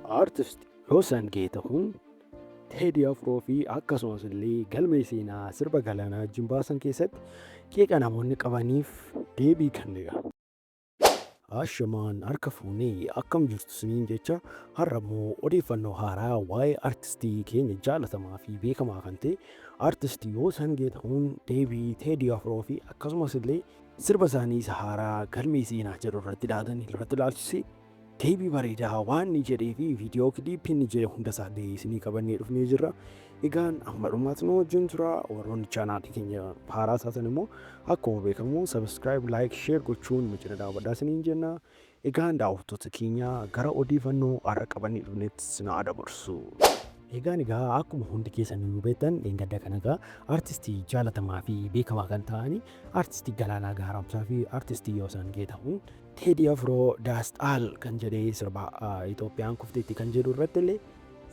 Artist Yoosan Geetahuun Teedii Afroo fi akkasumas illee galmee seenaa sirba Galaanaa wajjin baasan keessatti qeeqa namoonni qabaniif deebii kenneera. Ashamaan harka fuunee akkam jirtu isiniin jecha, har'a immoo odeeffannoo haaraa waa'ee artistii keenya jaalatamaa fi beekamaa kan ta'e Artist Yoosan Geetahuun deebii Teedii Afroo fi akkasumas illee sirba isaanii isa haaraa galmee seenaa jedhu irratti dhaatan irratti ilaalchisee deebii bareedaa waan inni jedhee fi viidiyoo kiliippii inni jedhe hunda isaallee isinii qabannee dhufnee jirra. Egaan amma dhumaatti nu wajjin tura. Warroonni chaanaalii keenya haaraa taatan immoo akkuma beekamu subscribe, like, share gochuun nu cina dhaabadhaa isiniin jenna. Egaan daawwattoota keenya, gara odeeffannoo har'a qabannee dhufnetti isin haa dabarsu. Egaan egaa akkuma hundi keessan iyyuu beektan, dheengadda kana egaa artistii jaalatamaa fi beekamaa kan ta'ani artistii Galaanaa Gaaromsaa fi artistii Yoosan Geetahuun Teedii Afroo Daasxaal kan jedhee sirba Itoophiyaan kufteetti kan jedhu irratti illee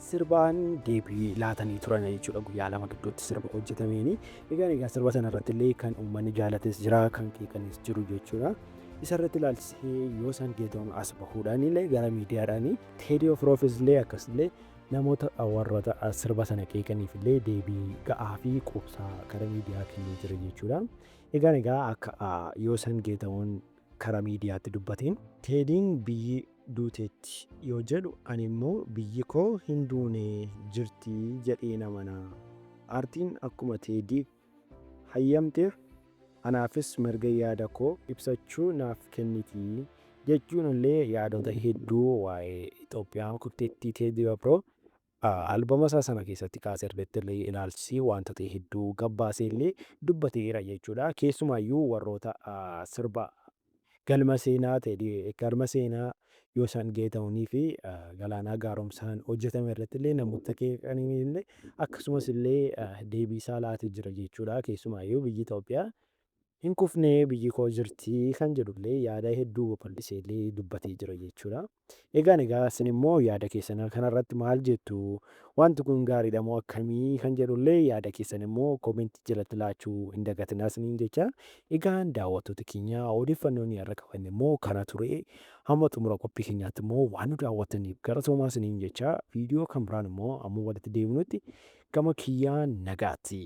sirbaan deebii laatanii turan jechuudha, guyyaa 2 gidduutti sirba hojjetameeni. Egaa sirba sana irratti illee kan uummanni jaalates jira, kan qeeqanis jiru jechuudha. Isa irratti ilaalchisee Yoosan Geetahuun as bahuudhaan illee gara miidiyaadhaan Teedii Afroofis illee akkasillee namoota warroota sirba sana qeeqaniif illee deebii ga'aa fi quubsaa gara miidiyaa kennee jira jechuudha. Egaa akka Yoosan Geetahuun karaa miidiyaatti dubbateen, Teediin biyyi duuteetti yoo jedhu ani immoo biyyi koo hin duune, jirti jedheen amana. Aartiin akkuma Teediif hayyamteef anaafis mirga yaada koo ibsachuu naaf kenniti jechuun illee yaadota hedduu waa'ee Itoophiyaan kufteettii Teedii Afroo albama isaa sana keessatti kaase irratti illee ilaalchisee wantoota hedduu gabbaasee illee dubbateera jechuudha. Keessumaayyuu warroota sirba galma seenaa ta'e, galma seenaa Yoosan Geetahuunii fi Galaanaa Gaaromsaan hojjetame irratti illee namoota qeeqanii illee akkasumas illee deebii isaa laatee jira jechuudha. Keessumaayyuu biyyi Itoophiyaa hin kufne, biyyi koo jirti kan jedhullee yaada hedduu babal'isee illee dubbatee jira jechuudha. Egaan isin immoo yaada keessan kanarratti maal jettu? Wanti kun gaariidha moo akkamii kan jedhullee yaada keessan immoo koomentii jalatti laachuu hin dagatinaa isiniin jecha. Egaan daawwattoota keenya, odeeffannoon har'a qabanne immoo kana ture. Hamma xumura qophii keenyaatti immoo waan nu daawwattaniif galatoomaa isiniin jecha, viidiyoo kan biraan immoo amma walitti deebinutti gama kiyyaan nagaatti.